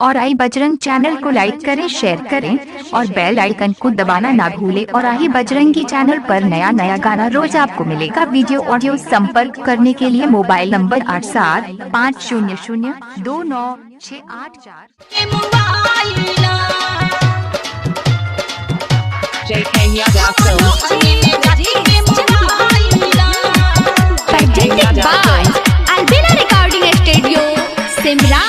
और आई बजरंग चैनल को लाइक करें, शेयर करें और बेल आइकन को दबाना ना भूलें। और आई बजरंगी चैनल पर नया नया गाना रोज आपको मिलेगा। वीडियो ऑडियो संपर्क करने के लिए mobile number 87 500 29 684। Presented by Albina Recording Studio, Simrao.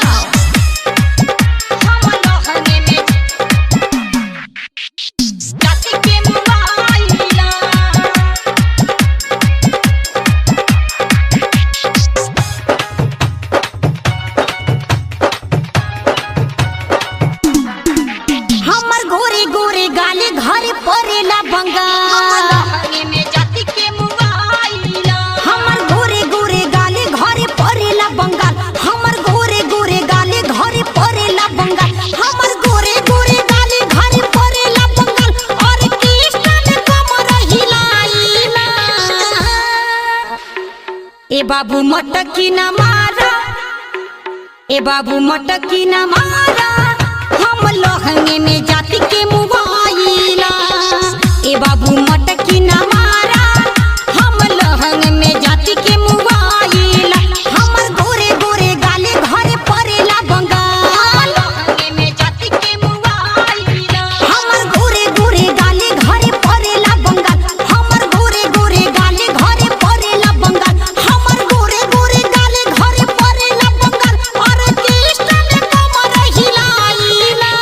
हमर गोरे गोरे गाले घर परेला बंगाल। हमर गोरे गोरे गाले घर परेला बंगाल। हमर गोरे गोरे गाले घर परेला बंगाल। हमर गोरे गोरे गाले घर परेला बंगाल। और कृष्ण में कमर हिलाइला। ए बाबू मटकी न मारा, ए बाबू मटकी न मारा, हम लोहंगे में जाति के मुबाइला। ए बाबू मटकी न मारा, हम लोहंग में जाति के मुबाइला। हमर गोरे गोरे गाले घरे परेला बंगाल। हमर गोरे गोरे गाले घरे परेला बंगाल। हमर गोरे गोरे गाले घरे परेला बंगाल। हमर गोरे गोरे गाले घरे परेला बंगाल। और कृष्ण में कमर हिलाइला।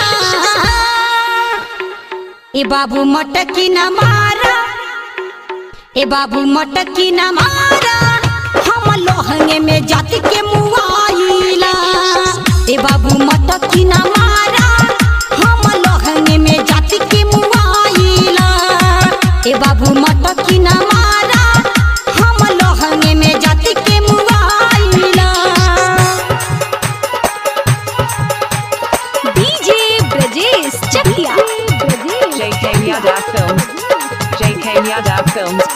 ए बाबू मटकी न मारा, ए बाबू मटकी न मारा, हम लोहंगे में जाति के मुआइला। ए बाबू मटकी न मारा, हम लोहंगे में जाति के मुआइला। ए बाबू मटकी न मारा, हम लोहंगे में जाति के मुआइला। DJ Brajesh Chakia. JK Yadav Films. JK Yadav Films.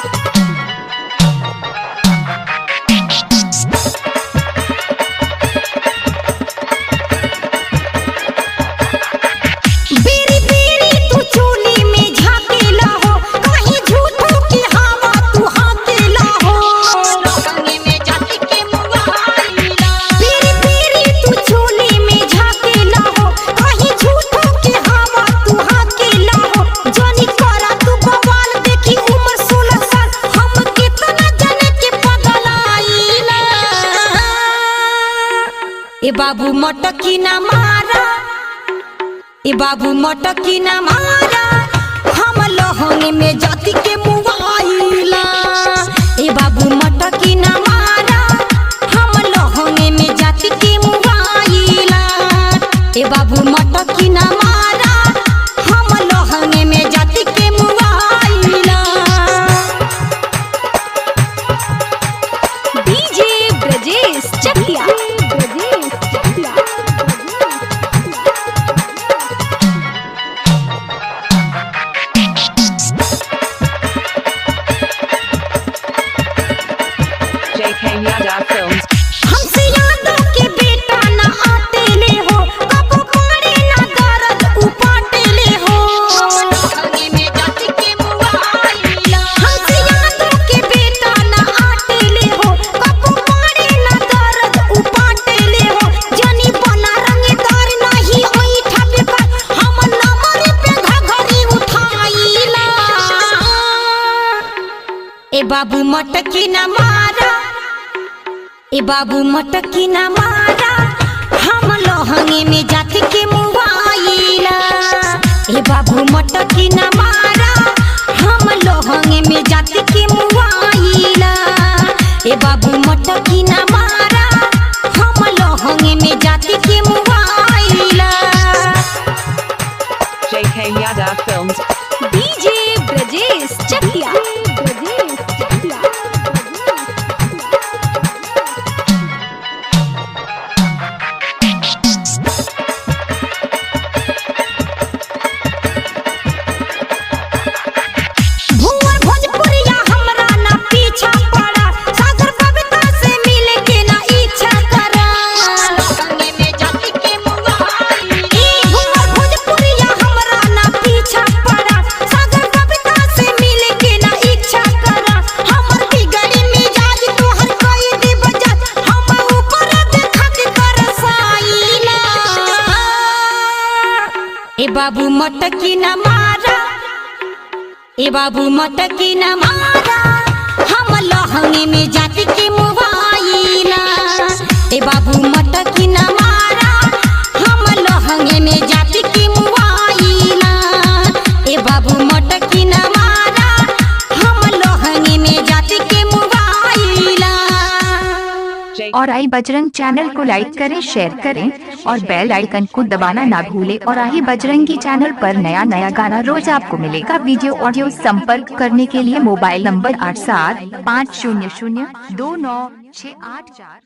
बेरी बेरी तू चोली में झाकेला हो, कहीं झूठों की हवा तू हाकेला हो। बेरी बेरी तू चोली में झाकेला हो, कहीं झूठों की हवा तू हाकेला हो। जानी करा तू बवाल, देखी उम्र 16 साल, हम कितना जने के पगलाइला। ए बाबू मटकी ना मारा, ए बाबू मटकी न मारा, हम लोहंगे में जाति के मुआइला। ए बाबू मटकी न मारा, हम लोहंगे में जाति के मुआइला। ए बाबू मटकी न मारा, हम लोहंगे में जाति के मुआइला। DJ Brajesh Chakia. JK Yadav Films. हमसे यादों के बेटा ना आते ले हो, कबो पाड़े ना दर्द उपाटे ले हो। हमसे यादों के बेटा ना आते ले हो, कबो पाड़े ना दर्द उपाटे ले हो। जानी बना रंगदार नहीं ऐठा बेकार, हम नमर पे घघरी उठाइला। ए बाबू मटकी न मारा, ए बाबू मटकी न मारा, हम लोहंगे में जाति के मुआइला। ए बाबू मटकी न मारा, हम लोहंगे में जाति के मुआइला। ए बाबू मटकी न मारा, हम लोहंगे में जाति के मुआइला। JK Yadav Films. DJ Brajesh Chakia. बाबू मटकी न मारा, ए बाबू मटकी न मारा, हम लहंगे में जाति के मुबाइला। ए बाबू मटकी न मारा, हम लहंगे में जाति के मुबाइला। ए बाबू मटकी न मारा, हम लहंगे में जाति के मुबाइला। J और आई बजरंग चैनल को लाइक करें, शेयर करें और बेल आइकन को दबाना ना भूलें। और आई बजरंगी चैनल पर नया नया गाना रोज आपको मिलेगा। वीडियो ऑडियो संपर्क करने के लिए मोबाइल नंबर 8750029684।